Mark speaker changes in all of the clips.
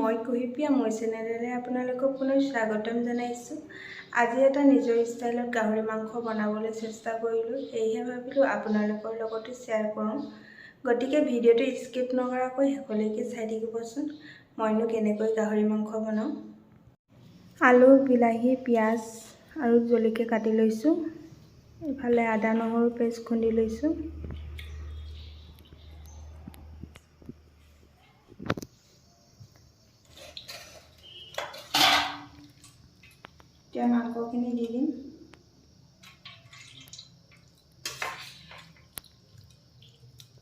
Speaker 1: মই কুহিপ্ৰিয়া, মোৰ চেনেললৈ আপোনালোকক পুনৰ স্বাগতম জনাইছোঁ। আজি এটা নিজৰ ষ্টাইলত গাহৰি মাংস বনাবলৈ চেষ্টা কৰিলোঁ, সেয়েহে ভাবিলোঁ আপোনালোকৰ লগতো শ্বেয়াৰ কৰোঁ। গতিকে ভিডিঅ'টো স্কিপ নকৰাকৈ শেষলৈকে চাই থাকিবচোন, মইনো কেনেকৈ গাহৰি মাংস বনাওঁ। আলু, বিলাহী, পিঁয়াজ আৰু জলকীয়া কাটি লৈছোঁ। ইফালে আদা নহৰু পেষ্ট খুন্দি লৈছোঁ। এতিয়া মাংসখিনি দি দিম।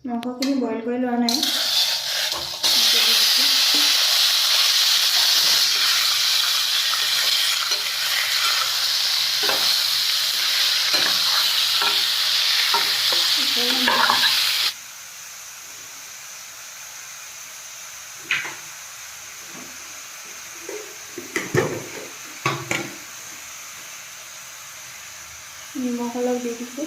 Speaker 1: মাংসখিনি বইল কৰি লোৱা নাই। নিমখ অলপ দি দিছোঁ।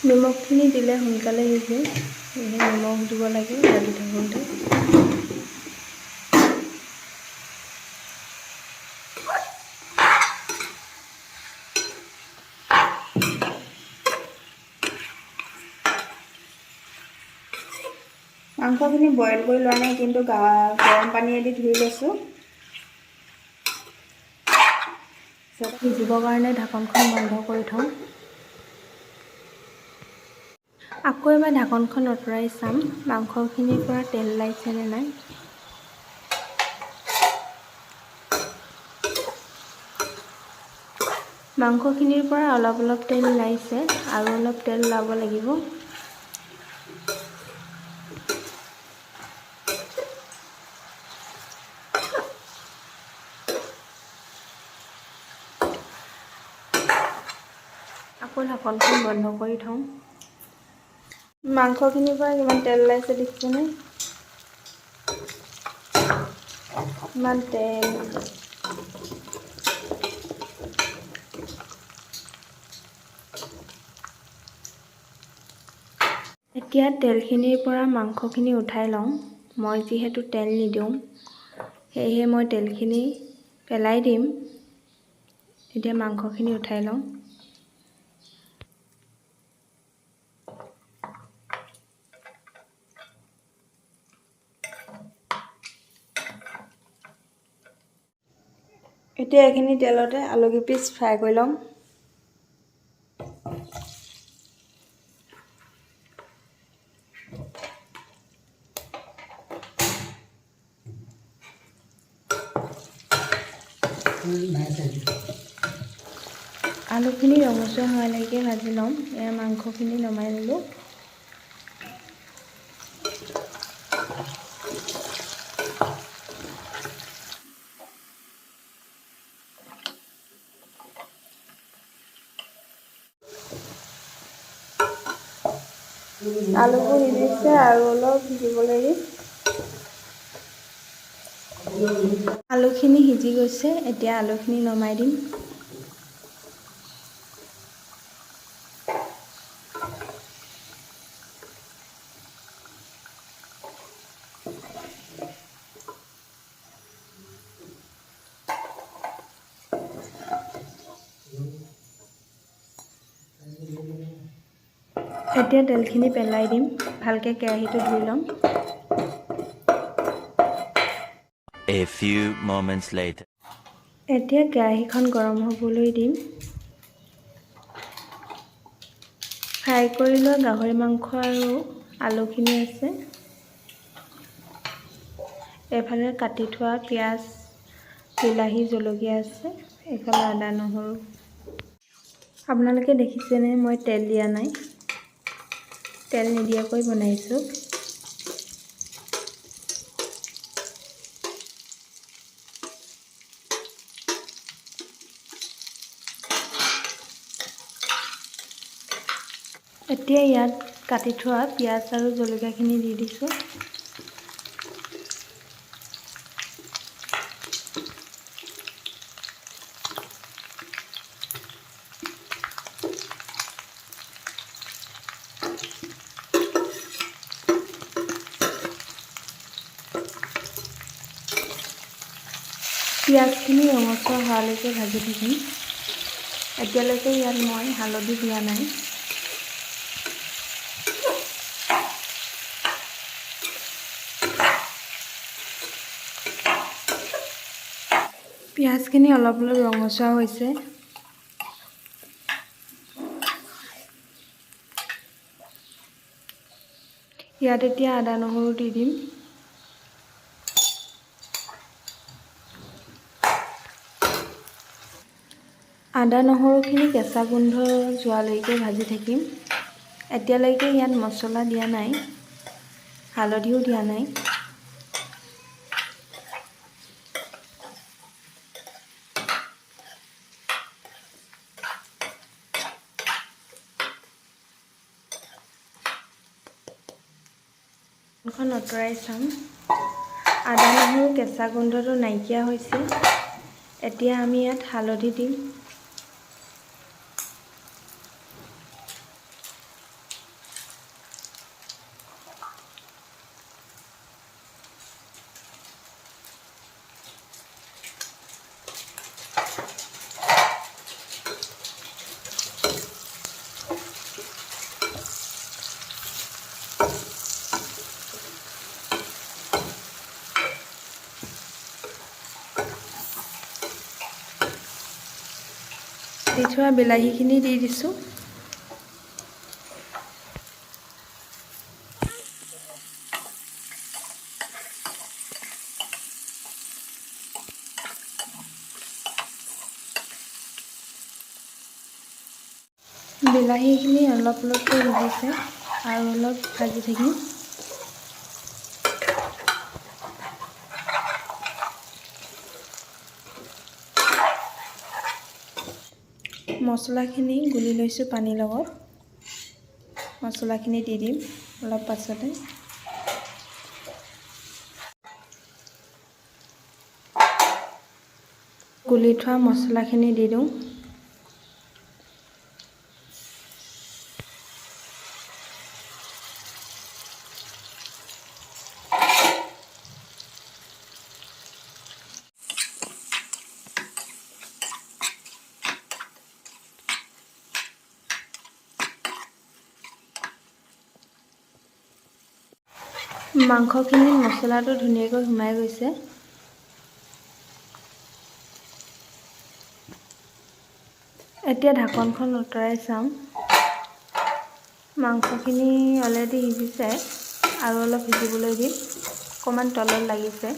Speaker 1: নিমখখিনি দিলে সোনকালে সিজে, সেয়েহে নিমখ দিব লাগে ভাজি থাকোঁতে। মাংসখিনি বইল কৰি লোৱা নাই, কিন্তু গৰম পানীয়েদি ধুই লৈছোঁ। সিজিবৰ কাৰণে ঢাকনখন বন্ধ কৰি থওঁ। আকৌ এবাৰ ঢাকনখন আঁতৰাই চাম মাংসখিনিৰ পৰা তেল ওলাইছেনে নাই। মাংসখিনিৰ পৰা অলপ অলপ তেল ওলাইছে, আৰু অলপ তেল ওলাব লাগিব। আকৌ ঢাকনখন বন্ধ কৰি থওঁ। মাংসখিনিৰ পৰা কিমান তেল ওলাইছে দেখিছেনে? ইমান তেল। এতিয়া তেলখিনিৰ পৰা মাংসখিনি উঠাই লওঁ। মই যিহেতু তেল নিদিওঁ, সেয়েহে মই তেলখিনি পেলাই দিম। এতিয়া মাংসখিনি উঠাই লওঁ। এতিয়া এইখিনি তেলতে আলু কেইপিচ ফ্ৰাই কৰি ল'ম। আলুখিনি ৰঙচুৱা হোৱালৈকে ভাজি ল'ম। এয়া মাংসখিনি নমাই ল'লোঁ। আলুবোৰ সিজিছে আৰু অলপ সিজিবলৈ দিম। আলুখিনি সিজি গৈছে, এতিয়া আলুখিনি নমাই দিম। এতিয়া তেলখিনি পেলাই দিম। ভালকৈ কেৰাহীটো ধুই ল'ম।
Speaker 2: A few moments later.
Speaker 1: এতিয়া কেৰাহীখন গৰম হ'বলৈ দিম। ফ্ৰাই কৰি লোৱা গাহৰি মাংস আৰু আলুখিনি আছে। এইফালে কাটি থোৱা পিঁয়াজ, বিলাহী, জলকীয়া আছে। এইফালে আদা নহৰু। আপোনালোকে দেখিছেনে, মই তেল দিয়া নাই, তেল নিদিয়াকৈ বনাইছোঁ। এতিয়া ইয়াত কাটি থোৱা পিঁয়াজ আৰু জলকীয়াখিনি দি দিছোঁ। পিঁয়াজখিনি ৰঙচুৱা হোৱালৈকে ভাজি থাকিম। এতিয়ালৈকে ইয়াত মই হালধি দিয়া নাই। পিঁয়াজখিনি অলপ অলপ ৰঙচুৱা হৈছে। ইয়াত এতিয়া আদা নহৰু দি দিম। আদা নহৰুখিনি কেঁচা গোন্ধ যোৱালৈকে ভাজি থাকিম। এতিয়ালৈকে ইয়াত মছলা দিয়া নাই, হালধিও দিয়া নাই। খন আঁতৰাই চাম। আদা নহৰু কেঁচা গোন্ধটো নাইকিয়া হৈছে। এতিয়া আমি ইয়াত হালধি দিম। দি থোৱা বিলাহীখিনি দি দিছোঁ। বিলাহীখিনি অলপ অলপকৈ সিজিছে আৰু অলপ ভাজি থাকিম। মছলাখিনি গুলি লৈছোঁ পানীৰ লগত। মছলাখিনি দি দিম অলপ পাছতে। গুলি থোৱা মছলাখিনি দি দিওঁ। মাংসখিনিত মছলাটো ধুনীয়াকৈ সোমাই গৈছে। এতিয়া ঢাকনখন আঁতৰাই চাম। মাংসখিনি অলৰেডি সিজিছে আৰু অলপ সিজিবলৈ দিম। অকণমান তলত লাগিছে।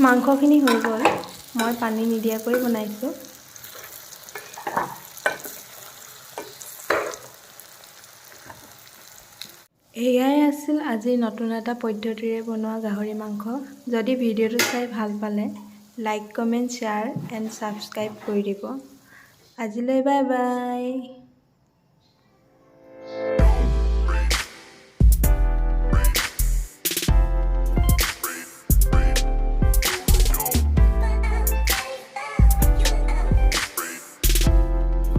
Speaker 1: মাংসখিনি হৈ গ'ল। মই পানী নিদিয়াকৈ বনাইছোঁ। এয়াই আছিল আজি নতুন এটা পদ্ধতিৰে বনোৱা গাহৰি মাংস। যদি ভিডিঅ'টো চাই ভাল পালে like, comment, share and subscribe কৰি দিব। আজিলৈ বাই বাই।